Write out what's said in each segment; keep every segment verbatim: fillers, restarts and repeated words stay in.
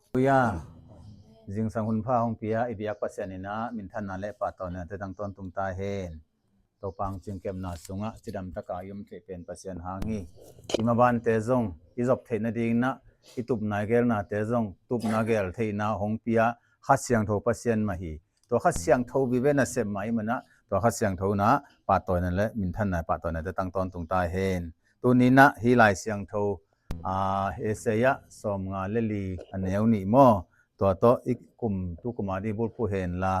Halleluiah. Zingsang hun pha hong pia i biak Pasian in ah minthanna le pahtawina te tang tawntung ta hen. Topa hong cingkepna sungah cidam taka i om theih pen Pasian hang hi. I mabante zong i zop theih nadingin ah i tupna i gelnate zong tupna gel theihna hong pia Kha Siangtho Pasian mah hi. Tua Kha Siangtho vive nasep mah i manah tua Kha Siangtho in ah pahtawina le minthanna pahtawina te tang tawntung ta hen. Tuni in ah hih Lai Siangtho, aa, Isaiah sawmnga le li a neu nih maw? Tua tawh i kum, tu kum a ding bulphuh hen la,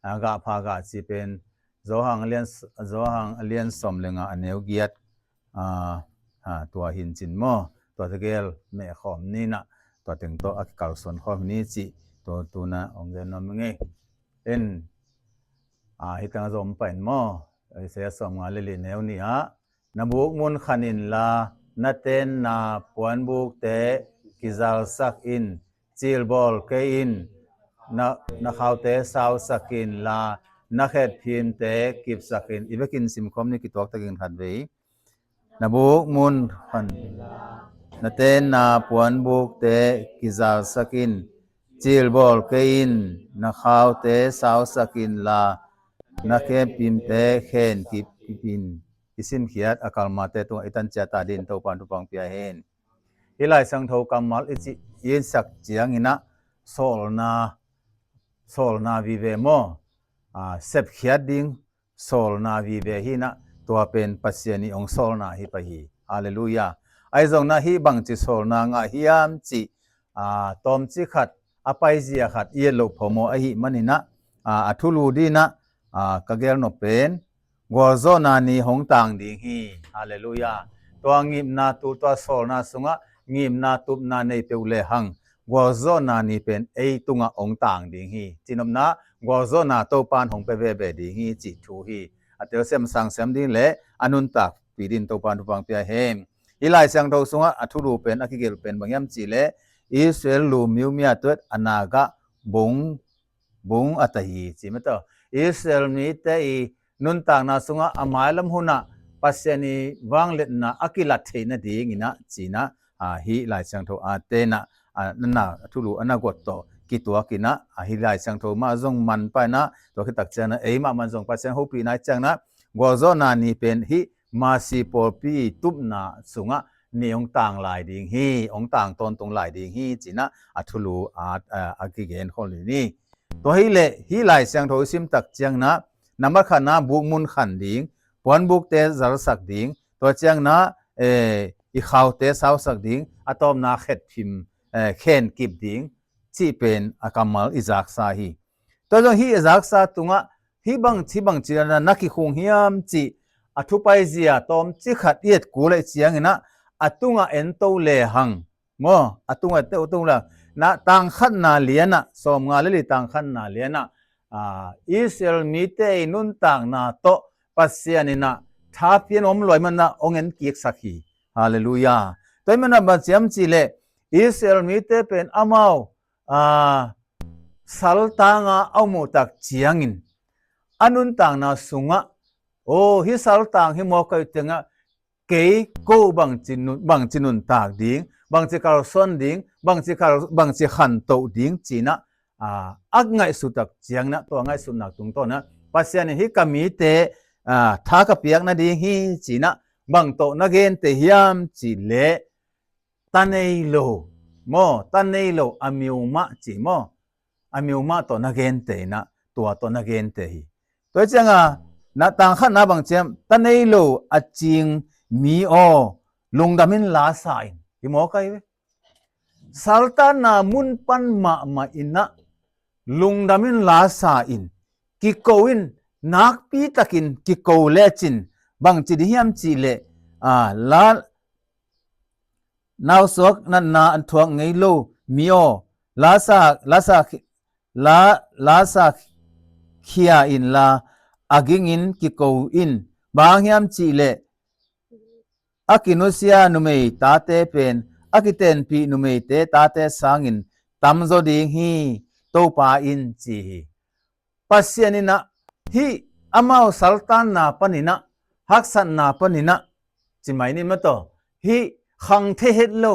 aa, gah pha gah ci pen Johan a lian, Johan a lian sawm le nga a neu giat, aa, aa, tua hi in cin maw? Tua tegel mehkhawm ni in ah tua teng tawh a kikalsuan khawm hi ni cih tua tu in ah hong gen nuam ing ei. En, aa, hih teng a zom pah in maw? Isaiah sawmnga le li neu nih ah, na buk mun khan inla, na tenna puanbukte kizalsak in, cilbawl kei in, na, na khaute sausak inla, na khetphimte kipsak in. I vekin simkhawm ni kituak takin khatvei. Na buk mun khan, na tenna puanbukte kizalsak in, cilbawl kei in, na khaute sausak inla, na khetphimte khen kip, kip in. I simkhiat a kalmate tungah i tan ciat a dingin Topa in thupha hong pia hen. Hih Lai Siangtho kammal i ci, i ensak ciangin ah sawlna, sawlna vive maw? Aa, sepkhiat ding sawlna vive hi in ah tua pen Pasian i hong sawlna hi pah hi. Halleluiah. Ahi zongin ah hih bangci sawlna ngah hiam cih, aa, tawmcik khat, a paizia khat i et loh phamawh ahih manin ah, aa, a thulu dingin ah, aa, ka gelnop pen gualzawhna ni hong tang ding hi. Halleluiah. Tua ngimna tu, tua sawlna sungah ngimna tupna nei peuh lehang gualzawhna ni pen ei tungah hong tang ding hi. Cinopna, gualzawhna Topa in hong pia veve ding hi cih thu hi. A telsiam sangsem ding le a nuntakpih dingin Topa in thupha hong pia hen. Hih Lai Siangtho sungah a thulu pen a kigelh pen bang hiam cih leh Israel lu miumia tuat a na gah bung, bung a ta hi ci mah tawh. Israel mite i nuntakna sungah a mailam hunah Pasian i vangliatna a kilat theih nadingin ah ci in ah, aa, hih Lai Siangtho a te in ah, aa, na, na thulu a na guat tawh kituak in ah, aa, hih Lai Siangtho mah zong man pah in ah, tua khit tak ciangin ah ei mahmah in zong Pasian hopihna i cih ciangin ah gualzawhna ni pen hih Mercy pawlpi tupna sungah ni hong tang lai ding hi, hong tang tawntung lai ding hi ci in ah a thulu a, a, a kigen khol hi ni. Tua hi leh hih Lai Siangtho i sim tak ciangin ah, nambat khatna buk mun khan ding, puanbukte zalsak ding, tua ciangin ah, eh, i khaute sausak ding, a tawpna khetphim, eh, khen kip ding cih pen a kammal i zaksa hi. Tua zong hih a zaksa tungah hih bang, hih bangci na, na kikhung hiam cih a thupaizia tawmcik khat i et kul ahih ciangin ah a tungah en to lehang maw, a tungah en to, to lehang, na tang khatna lianah, sawmnga le li tang khatna lianah, aa, Israel mite i nuntakna tawh Pasian in ah thapian om luai manah hong en kiksak hi. Halleluiah. Tua ahih manah bang ci hiam cih leh Israel mite pen amau, aa, saltanga a om uh tak ciangin a nuntakna sungah, aw, hih saltang hi mawk ahih ciangah kei ko bangci nun, bangci nuntak ding, bangci kalsuan ding, bangci kal, bangci khantoh ding ci in ah, aa, a ngaihsut tak ciangin ah tua ngaihsutna tungtawn ah Pasian in hih ka mite, aa, tha ka piak nading hi ci in ah bang tawh na genteh hiam cih leh ta nei lo maw, ta nei lo a miu mah ci maw, a miu mah tawh na genteh in ah tua tawh na genteh hi. Tua hi ciangah na tang khatna bang ci hiam, ta nei lo a cing mi aw, lungdam in la sa in, hi mawk ahi ve. Saltanna mun pan mahmah in ah lungdam in la sa in, kiko in, nakpi takin kiko lecin bangci ding hiam cih leh, aa, la, nausuak natna a thuak ngei lo mi aw, la sa, la sa, la, la sa khia inla a gingin kiko in, bang hang hiam cih leh a kinusia numei tate pen a kitenpih numeite tate sangin tamzaw ding hi, Topa in ci hi. Pasian in ah hih amau saltanna panin ah, haksatna panin ah, ci mai ni maw taw, hih khang thei het lo,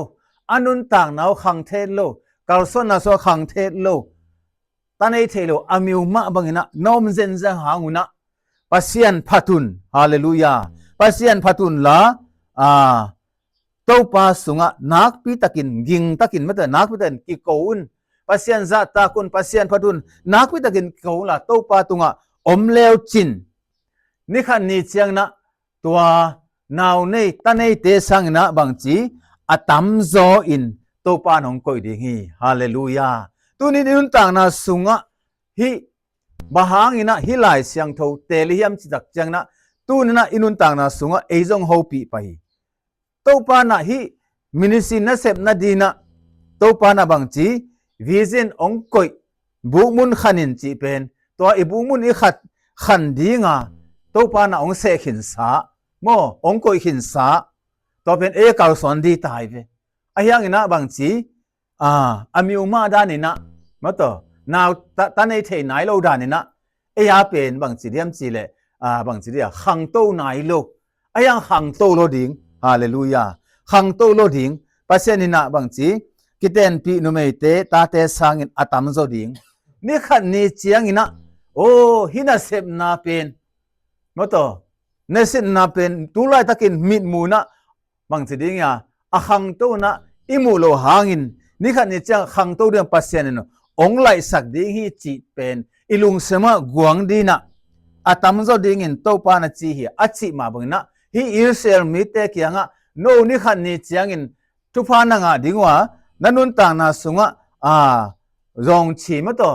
a nuntakna uh khang thei het lo, Kalsuanna sungah khang thet lo, ta nei thei lo, a miu mah bangin ah na om zenzen hang un ah Pasian phat un. Halleluiah. Pasian phat un la, a, Topa sungah nakpi takin, ging takin, mate, nakpi takin kiko un. Pasian zahtak un, Pasian phat un, nakpi takin kiko un la Topa tungah om leu cin, ni khat ni ciangin ah tua nau nei, ta neite sangin ah bangci a tamzaw in Topa in hong koih ding hi. Halleluiah. Tuni in i nuntakna sungah hih bang hangin ah hih Lai Siangtho teel i hiam cih tak ciangin ah, tuni in ah i nuntakna sungah ei zong hopih pah hi. Topa in ah hih ministry nasep nading in ah, Topa in ah bangci vision hong koih, bukmun khan in cih pen, tua i bukmun i khat khan ding a Topa in ah hong seh khinsa, maw, hong koih khinsa, tua pen ei a kalsuan ding ta hi ve. Ahi hangin ah bangci, a, a miu mah danin ah, mate, nau ta, ta nei thei nai lo danin ah, ei a pen bangci diam cih leh, a, bangci dia, khangto nai lo. Ahi hang khangto lo ding. Halleluiah. Khangto lo ding. Pasian in ah bangci, kitenpih numeite, tate sangin a tamzaw ding. Ni khat ni ciangin ah, o, hih nasepna pen, mate, nasepna pen tu laitakin mitmuh in ah bangci ding a, a khangto in ah i muh loh hangin, ni khat ni ciang khangto ding Pasian in hong laihsak ding hi cih pen i lungsim ah guang ding in ah, a tamzaw dingin Topa in a ci hi, a cih mah bangin ah, hih Israel mite kiangah, no ni khat ni ciangin thupha na ngah ding uh a, na nuntakna sungah, a, zawngci, mate,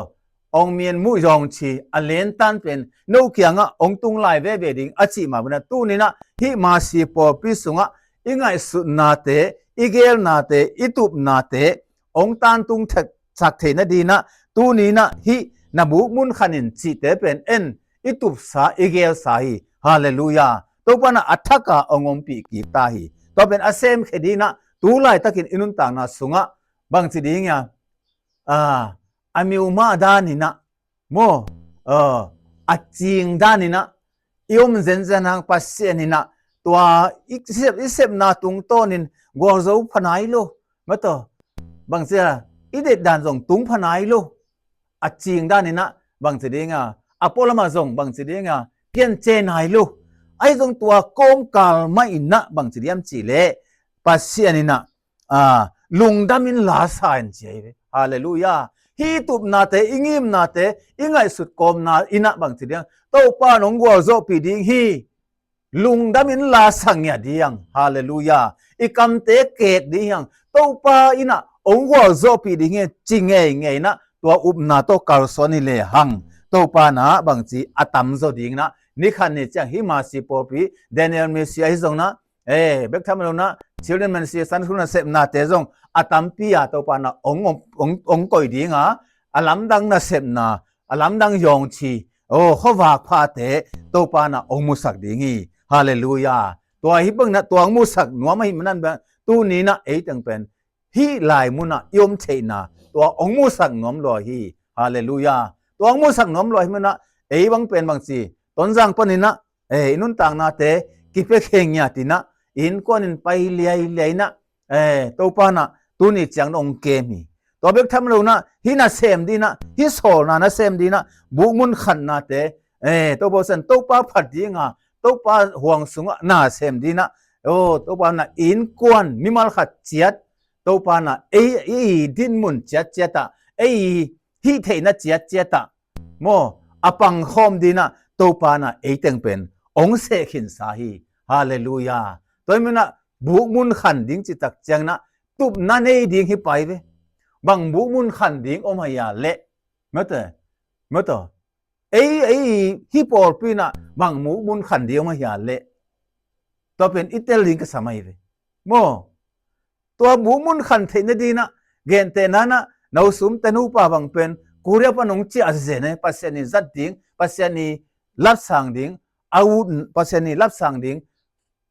hong mianmuh zawngci, a lentan pen no kiangah hong tung lai veve ding a cih mah bangin ah, tuni in ah hih Mercy pawlpi sungah i ngaihsutnate, i geelnate, i tupnate hong tantung thak, thak theih nading in ah, tuni in ah hih na bukmun khan in cihte pen en, i tupsa, i geelsa hi. Halleluiah. Topa in ah a thak a hong ompih kik ta hi. Tua pen a semkhia ding in ah tu laitakin i nuntakna sungah bangci ding a, a, a miu mah danin ah, maw, a, a cing danin ah i om zenzen hang Pasian in ah tua i sep, i sepna tungtawnin gualzo pha nai lo, mate, bangci a, i det dan zong tung pha nai lo. A cing danin ah bangci ding a, a pualam ah zong bangci ding a, piancil nai lo. Ahi zong tua kawmkal mah in ah bangci diam cih leh, Pasian in ah, a, lungdam in la sa in ci hi ve. Halleluiah. Hih tupnate, i ngimnate, i ngaihsut kawmna in ah bangci ding, Topa in hong gualzawhpih ding hi. Lungdam in la sa ngiat ding. Halleluiah. I kamte keek ding hi hang. Topa in ah hong gualzawhpih ding hi ci ngeingei in ah, tua upna tawh kalsuan hi lehang, Topa in ah bangci a tamzaw ding in ah, ni khat ni ciang hih Mercy pawlpi, Daniel Mercy ahi zongin ah, e, bek tham lo in ah, Children Ministry, Sunday School nasepnate zong a tampi a Topa in ah hong, hong, hong koih ding a, a lamdang nasepna, a lamdang zawngci, o, khuavak phate Topa in ah hong musak ding hi. Halleluiah. Tua hi bangin ah tua hong musak nuam ahih manin bang, tuni in ah ei teng pen hih lai munah i om theihna tua hong musak nuam lua hi. Halleluiah. Tua hong musak nuam lua ahih manin ah ei bang pen bangci, Tonzang panin ah, e, i nuntaknate kipia khe ngiat in ah, i innkuan in pai liailiai in ah, e, Topa in ah tuni ciang hong kem hi. Tua bek tham lo in ah, hih nasem ding in ah, hih sawlna nasem ding in ah bukmun khanhnate, e, Topa san, Topa phat ding a, Topa huang sungah nasem ding in ah, o, Topa in ah i innkuan mimal khat ciat, Topa in ah ei, ei dinmun ciatciat ah, ei hih theihna ciatciat ah, maw, a pangkhawm ding in ah Topa in ah ei teng pen hong seh khinsa hi. Halleluiah. Tua ahih manin ah bukmun khan ding cih tak ciangin ah tupna nei ding hi pah hi ve. Bang bukmun khan ding om hiam a leh, mate, mate, ei, ei, hih pawlpi in ah bang bukmun khan ding om hiam a leh, tua pen i tel ding ka sa mai ve, maw. Tua bukmun khan theih nading in ah, gentehna in ah, Nausum te nupa bang pen Korea pan hong ciah zen e, Pasian in zat ding, Pasian in lapsang ding, a ut, Pasian in lapsang ding,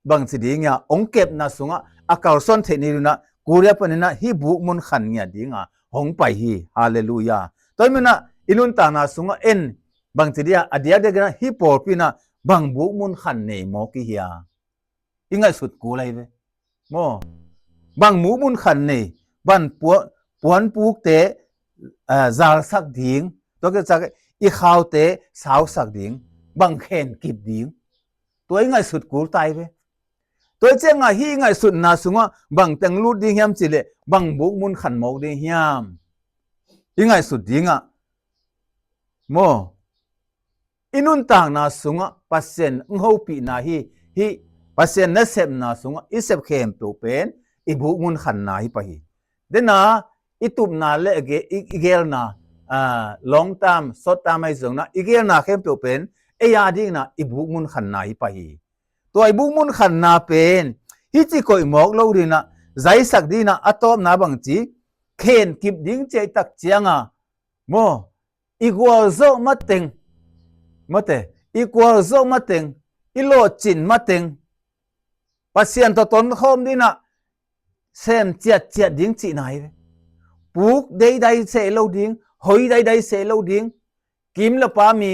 bangci ding a, hong kepna sungah a kalsuan theih nading in ah, Korea panin ah hih bukmun khan ngiat ding a hong pai hi. Halleluiah. Tua ahih manin ah i nuntakna sungah en, bangci dia, a diakdiak in ah hih pawlpi in ah bang bukmun khan nei mawk i hiam, i ngaihsut kul lai ve, maw. Bang bukmun khan nei, bang pua, puanpukte, ah, zalsak ding, tua khit ciang i khaute sausak ding, bang khen kip ding. Tua i ngaihsut kul ta hi ve. Tua i ciangah hih i ngaihsutna sungah bang teng lut ding hiam cih leh bang bukmun khan mawk ding hiam? I ngaihsut dingah maw, i nuntakna sungah Pasian hong hopihna hi, hih Pasian nasepna sungah i sep khempeuh pen i bukmun khanna hi pah hi. Dena i tupna le i ge-, i, i gelna, ah, long term, short term ahi zongna, i gelna khempeuh pen ei a dingna i bukmun khanna hi pah hi. Tua i bukmun khanna pen hih ci koih mawk lo dingna, zaisak dingna, a tawpna bangci khen kip ding ci a i tak cianga maw, i gualzawh mateng, mate, i gualzawh mateng, i lawhcin mateng, Pasian tawh tonkhawm dingna sem ciatciat ding cihna hi ve. Puk deidai seh lo ding, hoi deidai seh lo ding, kim le pa mi,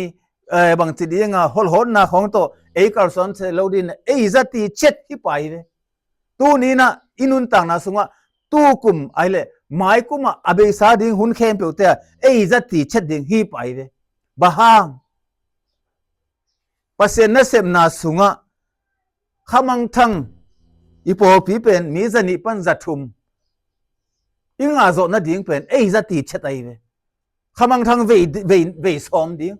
eh, bangci dinga holhawtna khawng tawh ei kalsuan seh lo ding, ei zati ciat hi pah hi ve. Tuninah i nuntakna sungah tukum ahih leh maikumah a beisa ding hun khempeuhte ah ei zati ciat ding hi pah hi ve. Bang hang? Pasian nasepna sungah khamangthang i pawlpi pen mi zanih pan zathum i ngahzawh nading pen ei zati ciat ahi ve. Khamangthang vei, vei, vei sawm ding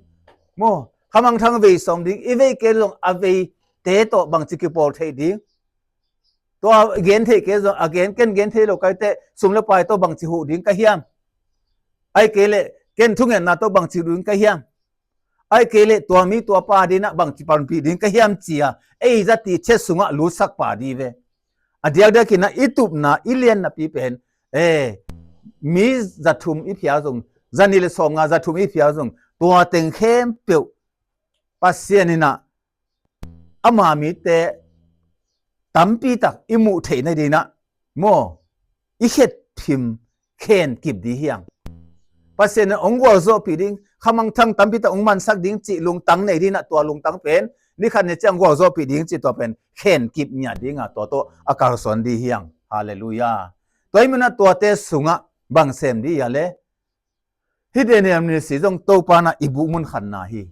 maw, khamangthang vei sawm ding, i vei kei zong a veite tawh bangci kipawl thei ding. Tua a gen thei kei zong a gen, ken gen thei lo kaite sum le pai tawh bangci huh ding ka hiam? Ahih kei leh ken thungetna tawh bangci huh ding ka hiam? Ahih kei leh tua mi tua pa dinah bangci panpih ding ka hiam cia ei zati ciat sungah lutsak pah dih ve. A diakdiakinah i tupna i liannapi pen, eh, mi zathum i phial zong, zanih le sawmnga zathum i phial zong, tua teng khempeuh Pasian inah ama mite tampitak i muh theih nadinah maw, i khetphim khen kip dih hiang. Pasian in hong gualzawhpih ding, khamangthang tampitak hong mansak ding cih lungtang nei dinah tua lungtang pen nikhat ni ciang gualzawhpih ding cih tua pen khen kip ngiat dinga tua tawh a kalsuan dih hiang. Halleluiah. Tua hi manah tuate sungah bang sem dih hiam le? Hih Daniel ministry zong Topa na i bukmun khanna hi.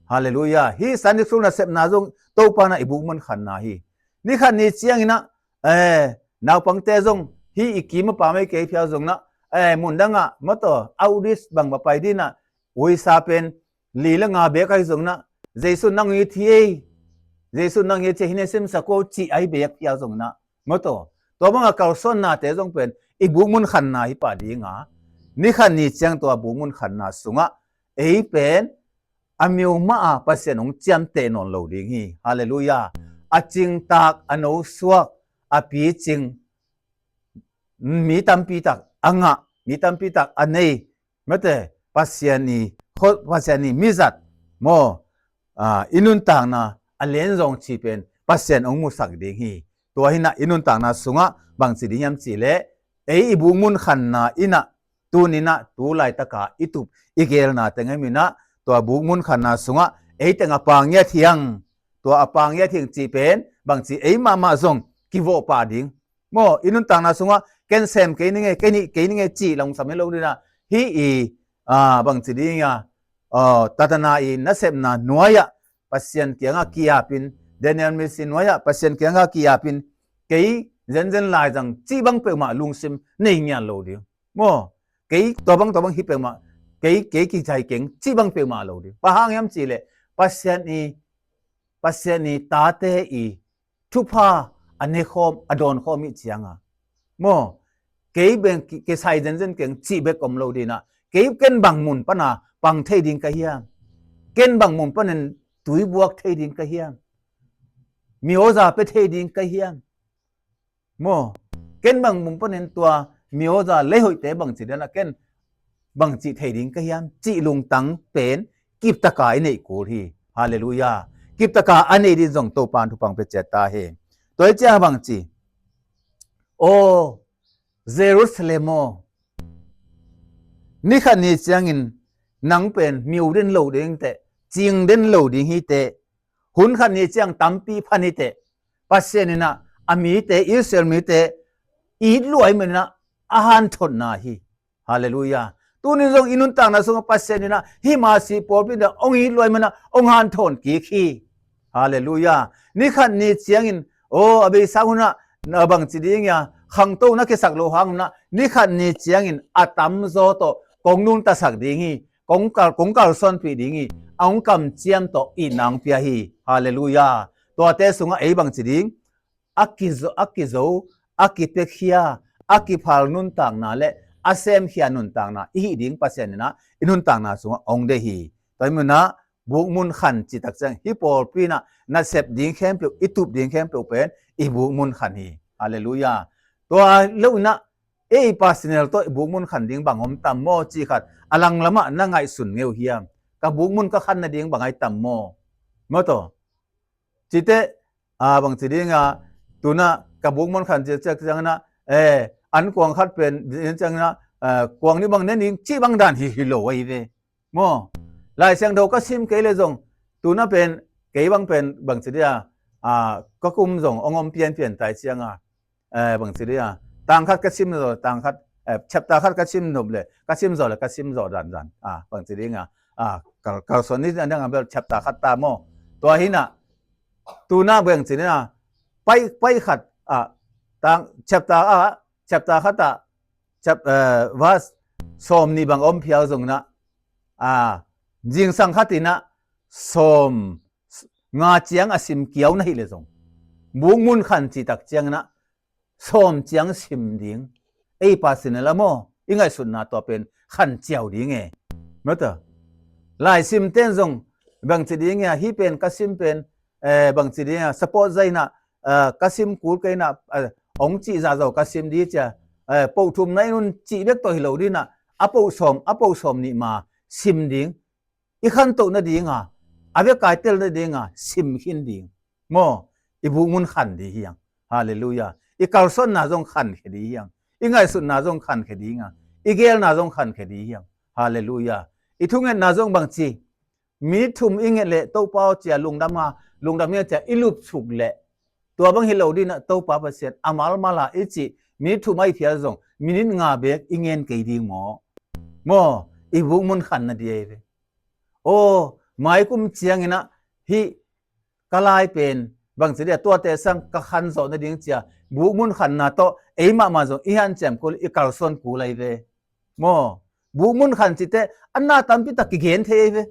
Halleluiah. Hih Sunday school nasepna zong Topa na i bukmun khanna hi. Nikhat ni cianginah, eh, naupangte zong hih i kim a pamei kei phial zongnah, eh, mundangah mawtaw outreach bang va pai dinah uisa pen li le nga bek ahi zongnah Jesu nang i thi ei, Jesu nang i thi ei hi ne simsa ko cih ahi bek phial zongnah mawtaw tua banga kalsuannate zong pen i bukmun khanna hi pah dinga, nikhat ni ciang tua bukmun khanna sungah ei pen a miu mah a Pasian hong ciamteh nawn lo ding hi. Halleluiah. A cingtak, a nosuak, a picing, mi tampitak a ngah, mi tampitak a nei, mate, Pasian i, Pasian i mizat maw, ah, i nuntakna a lenzawng ci pen Pasian hong musak ding hi. Tua hinah i nuntakna sungah bangci ding hiam cihleh ei i bukmun khanna inah tuninah tu laitaka i tup i gelna teng ahi minah tua bukmun khanna sungah ei teng a pangiat hiang, tua a pangiat hiang ci pen bangci ei mahmah zong kivawh pah ding. Maw, i nuntakna sungah ken sem kei ning e, ken hih kei ning e cih langsam hi lo dinah hih i, ah, bangci ding a, ah, tatana i nasepna nuai-ah Pasian kiangah ki-apin, Daniel ministry nuai-ah Pasian kiangah ki-apin kei zenzen laizang cih bang peuhmah lungsim nei ngian lo ding. Maw, kei tua bang tua bang hi peuhmah, kei, kei kicai keng cih bang peuhmah lo ding. Bang hang hiam cihleh Pasian i, Pasian i tate i thupha a nekhawm, a dawnkhawm ih cianga maw, kei beng ki, kisai zenzen keng cih bek om lo dinah kei ken bang mun pana pang thei ding ka hiam? Ken bang mun panin tuibuak thei ding ka hiam? Mioza pe thei ding ka hiam? Maw, ken bang mun panin tua mioza leihoihte bangci dinah ken bangci thei ding ka hiam cih lungtang pen kiptaka i neih kul hi. Halleluiah. Kiptaka a neih ding zong Topa in thupha pia ciat ta hi. Tua hi ciang bangci, aw Jerusalem aw, nikhat ni ciangin nang pen miu den lo ding teh, cing den lo ding hi teh, hun khat ni ciang tampi phan hi teh, Pasian inah a mite, Israel mite it luai maninah a hanthotna hi. Halleluiah. Tunin zong i nuntakna sungah Pasian in ah hih masi pawlpi in ah hong it luai man ah hong hanthawn kik hi. Halleluiah. Ni khat ni ciangin, aw, a beisa hun ah, na bangci ding a, khangto na kisak loh hang hun ah, ni khat ni ciangin a tamzaw tawh kong nuntasak ding hi, kong kal, kong kalsuanpih ding hi, a hong kamciam tawh itna hong pia hi. Halleluiah. Tuate sungah ei bangci ding, a kizo, a kizo, a kitekhia, a kiphal nuntakna le a semkhia nuntakna i hih ding Pasian in ah i nuntakna sungah hong deih hi. Tua hi mun ah bukmun khan cih tak ciang hih pawlpi in ah nasep ding khempeuh, i tup ding khempeuh pen i bukmun khan hi. Halleluiah. Tua lo in ah ei personal tawh i bukmun khan ding bang om tam maw cih khat a langlamah na ngaihsun ngei uh hiam? Ka bukmun ka khan nading bang ai tam maw? Maw taw. Cite, a, bangci ding a, tu in ah ka bukmun khan cih ciang in ah, eh, an kuang khat pen ding ciang in ah, eh, kuang nih bang nen ding cih bang dan hi, hi lo ahi ve. Maw, Lai Siangtho ka sim kei le zong, tu in ah pen, kei bang pen, bangci ding a, a, ka kum zong hong om pianpian tai ciang a, eh, bangci ding a, tang khat ka sim zawh, tang khat, eh, chapter khat ka sim nop le, ka sim zawh le, ka sim zawh dandan, a, bangci ding a, a, kal, kalsuan ni dang a bel chapter khat ta maw. Tua hi in ah, tu in ah bangci ding a, pai, pai khat, a, tang, chapter a, chapter khat a, chap, eh, verse sawm nih bang om phial zong in ah, a, zingsang khat in ah sawm nga ciang a sim kiau na hih le zong, bukmun khan cih tak ciang in ah sawm ciang sim ding. Ei personal a maw, i ngaihsutna tua pen khan ciau ding e. Maw taw. Lai sim ten zong bangci ding a, hih pen ka sim pen, eh, bangci ding a, support zah in ah, eh, ka sim kul kei in ah, eh, hong cih zahzah ka sim ding ci a, eh, poh thum na in un cih bek tawh hi lo ding in ah, a poh sawm, a poh sawm nih ma sim ding. I khantoh nading a, a vek a i tel nading a sim khin ding. Maw, i bukmun khan ding hi hang. Halleluiah. I kalsuanna zong khankhia ding hi hang. I ngaihsutna zong khankhia ding hi hang. I geelna zong khankhia ding hi hang. Halleluiah. I thungetna zong bangci, minute thum i nget leh Topa aw ci a lungdam a, lungdam hi a ci a i lupsuk leh, tua bang hi lo ding in ah Topa Pasian a malmal a i cih minute thum a i phial zong minute nga bek i ngen kei ding maw? Maw, i bukmun khan nading ahi ve. Aw, mai kum ciang in ah hih ka lai pen bangci ding a, tuate sang ka khan zawh nading ci a, bukmun khanna tawh ei mahmah zong i hanciam kul, i kalsuan kul ahi ve. Maw, bukmun khan cihte a na tampi tak kigen thei ahi ve.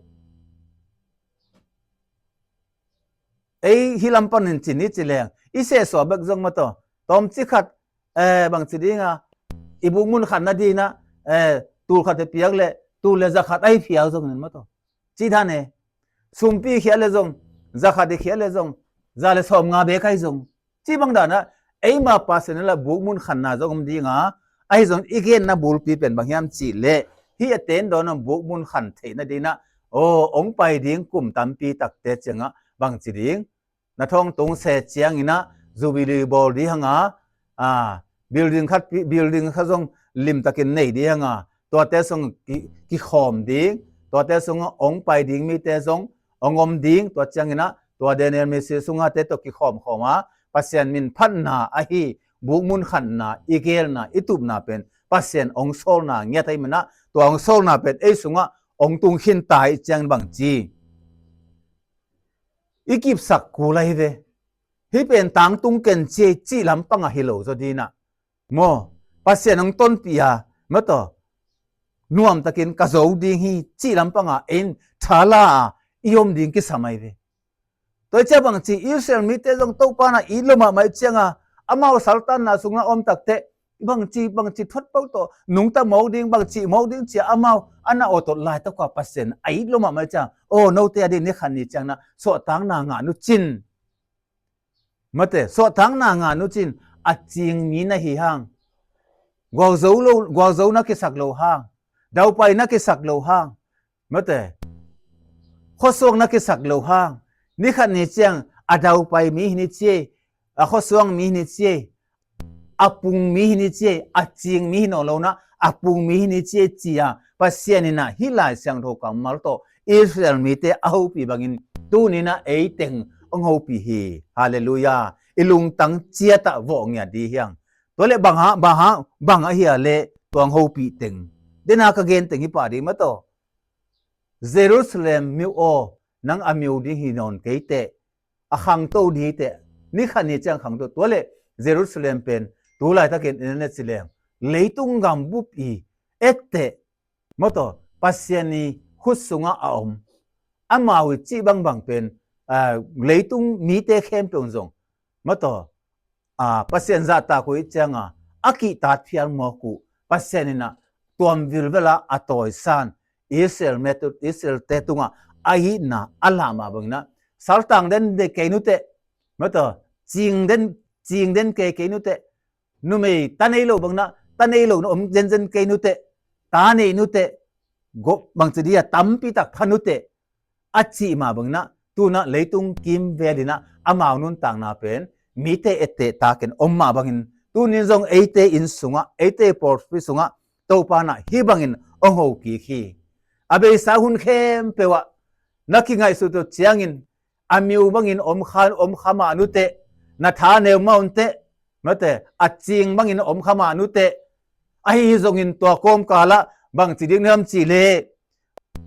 Ei hih lam panin ci ni ci leng, i sehsuah bek zong maw taw, tawmcik khat, eh, bangci ding a, i bukmun khan nading in ah, eh, tul khat i piak leh, tul le za khat a i phial zong in maw taw. Cih dan e, sumpi khia le zong, za khat i khia le zong, za le sawm nga bek ahi zong, cih bang dan ah, eima personal a bukmun khanna zong om ding a, ahi zong i genna bulpi pen bang hiam cih leh, hih a ten dawn a bukmun khan theih nading in ah, aw, hong pai ding kum tampi takte ciang ah bangci ding, na thawngtung se ciang in ah, Jubilee bawl ding hang a, a, building khat, building khat zong limtakin nei ding hang a, tuate sung ki, kikhawm ding, tuate sung hong pai ding mite zong hong om ding, tua ciang in ah, tua Daniel Mission sung a te tawh kikhawm khawm a, Pasian min phatna ahi, bukmun khanna, i geelna, i tupna pen Pasian hong sawlna ngiat ahi man ah, tua hong sawlna pen ei sungah hong tung khin ta hi ciang bangci, i kipsak kul ahi ve. Hih pen tangtung ken ci, cih lampang ah hi lo zaw ding in ah, maw, Pasian hong tonpih a, maw taw, nuamtakin ka zo ding hi, cih lampang ah ei in thala a i om ding kisam ahi ve. Tua hi ciang bangci, Israel mite zong Topa in ah it lua mahmah hi ciang a, amau saltanna sungah om takteh, bangci, bangci thuat peuh tawh nungta mawk ding, bangci mawk ding ci a amau a na awt awt laitak a Pasian a it lua mahmah hi ciang, aw, note a ding ni khat ni ciang in ah suahtakna ngah nu cin. Mate, suahtakna ngah nu cin, a cing mi na hi hang. Gualzo lo, gualzo na kisak lo hang. Daupai na kisak lo hang. Mate, khuasuak na kisak lo hang. Ni khat ni ciang, a daupai mi hi ni ci ei, a khuasuak mi hi ni ci ei, a pung mi hi ni ci ei, a cing mi hi nawn lo in ah, a pung mi hi ni ci ei ci a, Pasian in ah hih Lai Siangtho kammal tawh Israel mite a hopih bangin tuni in ah ei teng hong hopih hi. Halleluiah. I lungtang ciat ah vawh ngiat ding hi hang. Tua leh bang hang, bang hang, bang ahia leh tua hong hopih teng. Dena ka gen teng hi pah ding mataw. Jerusalem miu aw, nang a miu ding hi nawn kei teh, a khangto ding hi teh, ni khat ni ciang khangto. Tua leh Jerusalem pen tu laitakin en a ci leng, leitung gambup i etteh, mataw, Pasian i khut sungah a om, amau i cih bangbang pen, aa, leitung mite khempeuh zong, mataw, aa, Pasian zahtak uh i cianga a kihtat phial mawk uh, Pasian in a tuam vilvela a tawisan Israel mete, Israel te tungah a itna a lah mah bangin a, saltang den de kei nuteh, mataw, cing den, cing den kei kei nuteh, numei ta nei lo bangin a, ta nei lo na om zenzen kei nuteh, ta nei nuteh, gop bangci dia tampi tak pha nuteh, a cih mah bangin a, tuna leitung kimvel in a amau nuntakna pen mite etteh takin om mah bangin, tunin zong eite inn sungah, eite pawlpi sungah Topa in a hih bangin hong ho kik hi. A beisa hun khempeuh ah na kingaihsut uh ciangin, a miu bangin om kha, om kha mah nuteh, na tha neu mah unteh, mataw, a cing bangin om kha mah nuteh, ahi zongin tua kawmkalah bangci ding na hiam cih leh,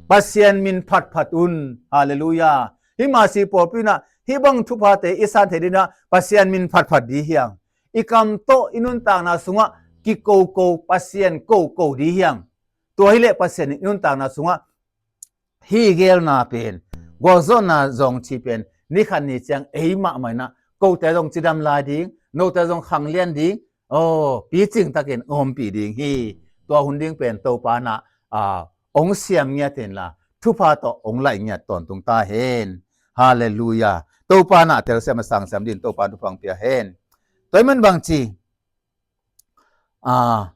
Pasian min phatphat un. Halleluiah. Hih Mercy pawlpi in a hih bang thuphate i san theih ding in a Pasian min phatphat ding hi hang. I kam tawh i nuntakna sungah kikoko, Pasian koko ding hi hang. Tua hileh Pasian i nuntakna sungah hih gelna pen, gualzawhna zawngci pen ni khat ni ciang ei mahmah in a, kote zong cidam lai ding, note zong khanglian ding, aw, picing takin ompih ding hi. Tua hun ding pen Topa in a, aa, hong siam ngiat hen la, thupha tawh hong laih ngiat tawntung ta hen. Halleluiah. Topa in a telsiam a sangsiam dingin Topa in thupha hong pia hen. Tua ahih man bangci, aa,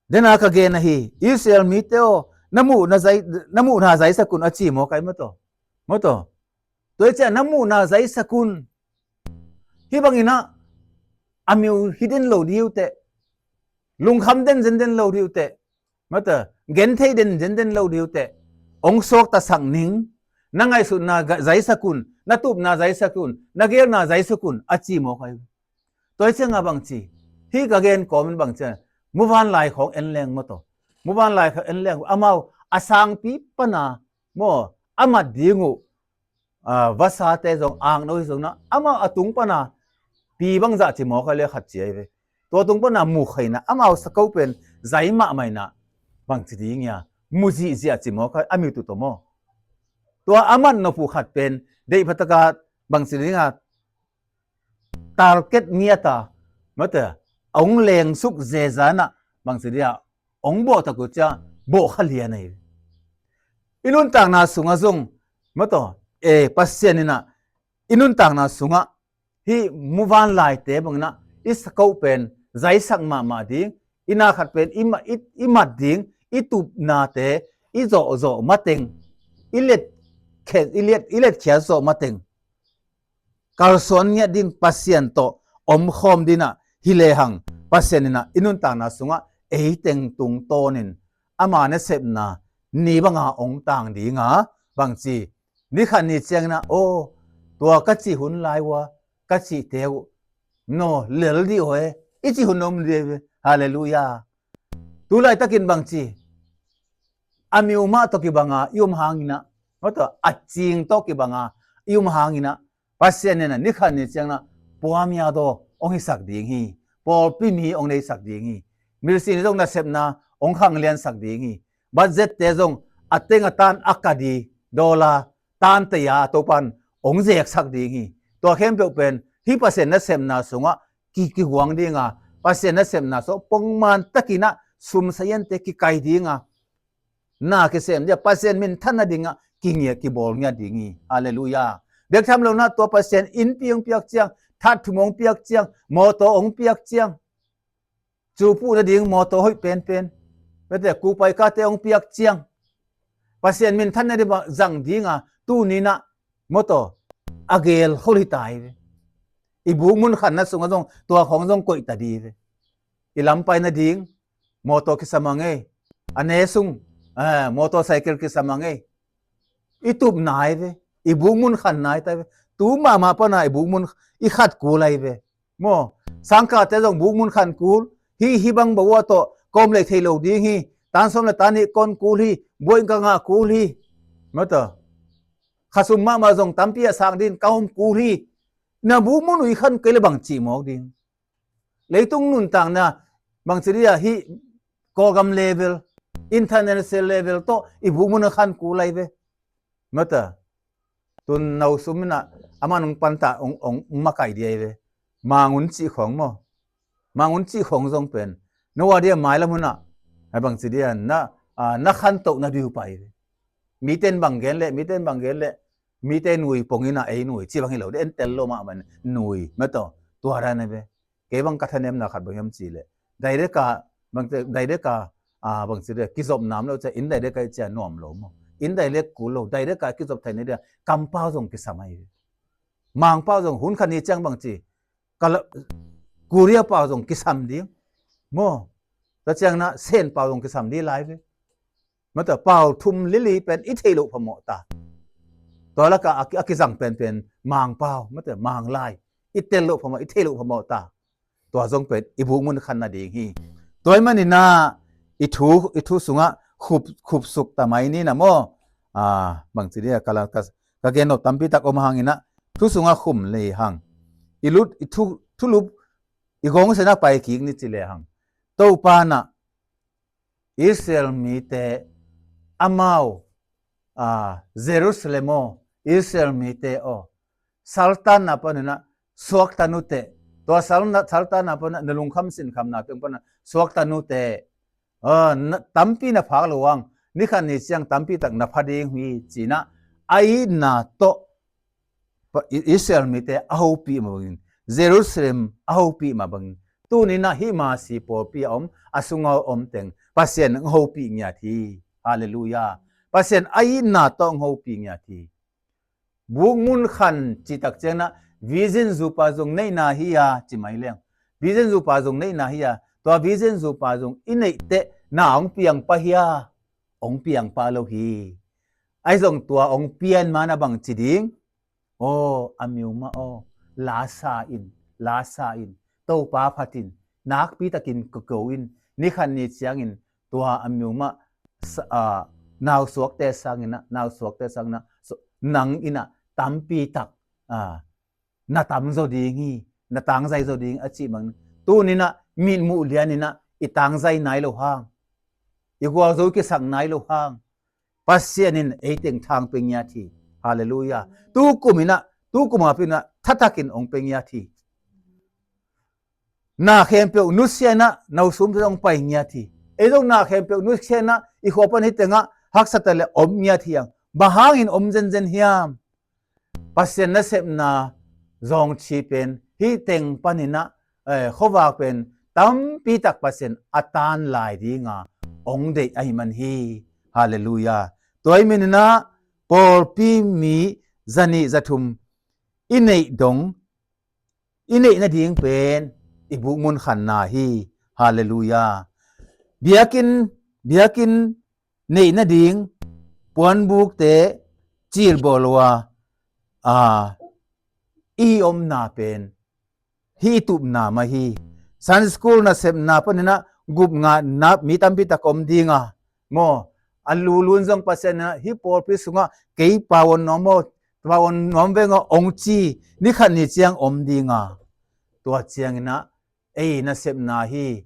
dena ka gen ahi, Israel mite aw, na muhna zai, na muhna zaisak un a ci mawk ai mataw. Mataw. Tua i ciah na muhna zaisak un. Hih bangin a, a miu hi den lo ding hi uh teh, lungkham den zen den lo ding hi uh teh, mataw, genthei den zen den lo ding hi uh teh, hong suaktasak ning, na ngaihsutna ga-, zaisak un, na tupna zaisak un, na gelna zaisak un a ci mawk ai. Tua i cianga bangci, hih ka gen kawmin bangci, muvanlai khawng en leng mataw. Muvanlai khawng en leng, amau a sangpi pana maw, a mat ding uh, aa, vasate zong, akno hi zong na, amau a tung pana pi bangzah ci mawk ai leh khat ci ai ve. Tua tung pana mukhaina, amau sako pen zai mahmah in a, bangci ding hia, mu zihziah ci mawk ai, a miu tu tawh maw. Tua a mat nop uh khat pen deih phataka bangci ding a, target ngiat a, mataw, a hong lengsuk zeza in a, bangci dia hong bawh tak uh ciah, bawh kha lian ahi. I nuntakna sungah zong, mataw, e, Pasian in a, i nuntakna sungah hih muvanlaite bangin a, i sako pen zaisak mahmah ding, i na khat pen i ma-, i, i mat ding, i tupnate i zawhzawh mateng, i letkhe-, i let-, i letkhiat zawh mateng kalsuan ngiat ding Pasian tawh omkhawm ding in a, hi lehang Pasian in a, i nuntakna sungah ei teng tungtawnin ama nasepna ni banga hong tang ding a, bangci, ni khat ni ciangin a, aw, tua ka cih hun lai uh a, ka cihte uh, no, lel dih aw e, i cih hun om dih ve. Halleluiah. Tu laitakin bangci, a miu mah tawh kibanga i om hangin a, mataw, a cing tawh kibanga i om hangin a, Pasian in a ni khat ni ciangin a, puamiadaw hong hisak ding hi. Pawlpi mi hong neisak ding hi. Milsin zong nasepna hong khangliansak ding hi. Budget te zong a teng a tan a ka di, dollar tan tei a Topan hong zeksak ding hi. Tua khempeuh pen hih Pasian nasepna sungah ki, kiguang ding a, Pasian nasepna sungah pongman takin a sum saziante kikai ding a, na kisem ding a, Pasian minthanna ding a kingiat, kibawl ngiat ding hi. Halleluiah. Bek tham lo in a, tua Pasian innpi hong piak ciang, that thum hong piak ciang, mawtaw hong piak ciang, cu puh nading mawtaw hoih penpen, mate, kupai kate hong piak ciang, Pasian minthanna ding bang zang ding a, tuni in a, mawtaw, a gel khol hi ta hi ve. I buk mun khanna sungah zong tua khawng zong koih ta ding hi ve. I lampai nading mawtaw kisa mang ei. A ne sung, eh, motorcycle kisa mang ei. I tup nai ve, i buk mun khan nai ta ve. Tu mahmah pana i buk mun i khat kul ai ve. Maw, sangkahte zong buk mun khan kul, hih, hih bang bawah tawh kawm lei thei lo ding hi. Tan sawm le tan nih kon kul hi. Buai ka ngah kul hi. Mata. Khasum mahmah zong tampi a sang din ka om kul hi. Na buk mun uh i khan kei le bang cih mawk ding. Leitung nuntakna bangci dia hi Kawlgam level, international level tawh i buk mun a khan kul lai ve. Mata. Tun no sum ina ama nung panta ong ong ong makai dia ve. Mangun cih khong maw. Mangun cih khong zong pen. No wa dia mai lam huna. Hai bangci dia na a na khan toh na diu pai ve. Miten bang gen le, miten bang gen le. Mite nui pong ina ei nui. Ci bang hi lo de en tel lo mahmah nui. Mata. Tua dan a ve. Kei bang ka thanemna khat bang hiam ci le. Direct a bang direct a a bang ci le kizop nam lo cia in direct a cia nuam lo maw. In direct kul lo. Direct a kizop thei ni dia. Kampau zong kisam ai. Mangpau zong hun khan ni ciang bang ci. Kala Korea pau zong kisam ding. Maw. Ta ciang na sen pau zong kisam di lai ve. Mata pau thum lili pen i thei lo phamawh ta. Tua laka a ki- a kizang penpen mang pau mata mang lai i tel lo phamawh i thei lo phamawh ta. Tua zong pen i buk mun khan na ding hi. Tua i manina i thu i thu sungah khup khup suk ta mai ni na maw. A bang ci dia kala ka ka gen lo tampi tak om hangina thu sungah khum le hang. I lut i thu thulup i gong sena pai kik ni ci le hang. Topa na Israel mite amau a Jerusalem aw Israel mite aw saltanna panina suaktanute tua saltanna panina na lungkham sinkhamna teng panina suaktanute a na tampi na phak lo ang nikhan ni ciang tampi tak na pha ding hi cina a itna tawh Israel mite a hopih mah bangin Jerusalem a hopih mah bangin tuninah hih masi pawlpi a om a sunga om teng Pasian ang hopih ngiat hi. Halleluiah. Pasian a itna tawh ang hopih ngiat hi. Bukmun khan citak ciangnah vision zupa zong neihna hi-a ci mai leng vision zupa zong neihna hi-a tua vision zupa zong i neihteh na hong piang pah hi-a hong piang pah lo hi. Ahi zong tua hong pian mana bang ci ding? Aw a miu mah aw, lasa in lasa in Topa phatin nakpitakin koko in nikhat ni ciangin tua a miu mah nausuakte sanginah nausuakte sanginah nang inah tampitak na tamzaw ding hi. Na tangzai zaw ding a cih bangin tuninah mitmuh lianinah i tangzai nai lo hang i gualzo kisak nai lo hang Pasian in ei teng thang pe ngiat hi. Halleluiah. Tukum inah tukum a pinah thathakin ong pe ngiat hi. Na khempeuh nusia inah nausum te ong pai ngiat hi. Ei zong na khempeuh nusia inah i khuapan hi tengah haksata le om ngiat hiang. Bang hangin om zenzen hiam? Pasian nasepna zawngci pen hih teng paninah khuavak pen tampitak Pasian a tan lai dinga ong deih ahi man hi. Halleluiah. Tua i mininah pawlpi mi zanih zathum i neih dong i neih nading pen i bukmun khanna hi. Halleluiah. Biakinn biakinn neih nading puanbukte cilbawl uh a i omna pen hih i tupna mah hi. Sunday school nasepna paninah gupngahna mi tampitak om dinga maw a lulun zong Pasian inah hih pawlpi sungah kei pau on nuam aw pau on nuam veng aw ong ci nikhat ni ciang om dinga tua cianginah ei nasepna hi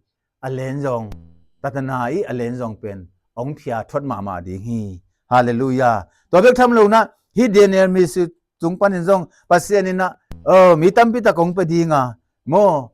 a len zong tatana i a len zong pen ong phia thot mahmah ding hi. Halleluiah. Tua bek tham lonah hih Daniel misi tung panin zong Pasian inah mi tampitak ong pe dinga maw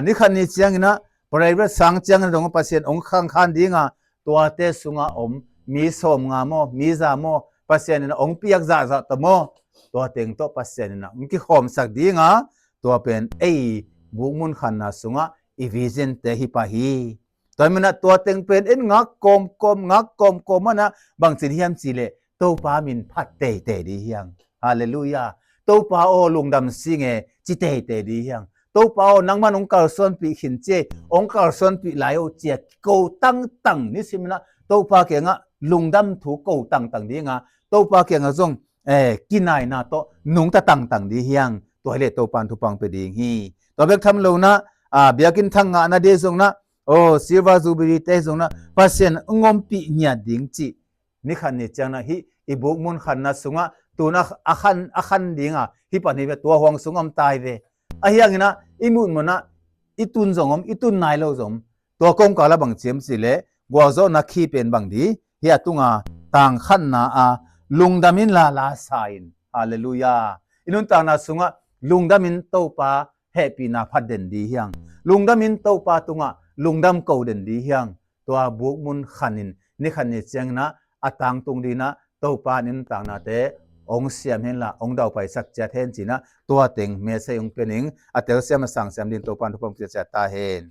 nikhat ni cianginah private sang ciangin zong Pasian ong khangkhan dinga tuate sunga om mi sawm nga maw mi za maw Pasian inah ong piak zahzah ta maw tua teng tawh Pasian inah ong kikhawmsak dinga tua pen ei bukmun khanna sungah i vision te hi pah hi. Tua minah tua teng pen en ngak kawmkawm ngak kawmkawm manah bangcin hiam cileh Topa min phat teitei di hiang. Halleluiah. Topa aw lungdam singe ci teitei di hiang. Topa aw nangman ong kalsuanpih khin cie ong kalsuanpih lai aw cia ko tangtang nisiminah Topa kiangah lungdam thu ko tangtang dinga Topa kiangah zong kinaina tawh nungta tangtang di hiang. Tua hileh Topa in thupang pe ding hi. Tua bek tham lonah biakinn thang ngahna de zongnah Aw, Silver Jubilee te zong na Pasian hong ompih ngiat ding cih ni khat ni ciang na hih i bukmun khanna sungah tuna a khan, a khan dinga hih pan hi ve, tua huang sung om ta hi ve. Ahi hangin ah i mutmun ah i tun zong om, i tun nai lo zong om. Tua kongkal ah bang ci hiam cih leh gualzawhna khi pen bang di, hih a tunga tang khatna ah lungdam inla la sa in. Halleluiah. I nuntakna sungah lungdam in Topa hehpihna phat den di hi hang. Lungdam in Topa tungah lungdam ko den di hi hang. Tua bukmun khan in ni khat ni ciangin ah a tangtung dingin ah Topa in i nuntaknate hong siam henla hong daupaisak ciat hen ci-in ah tua teng message hong pia ning. A telsiam a sangsiam dingin Topa in thupha hong pia ciat ta hen.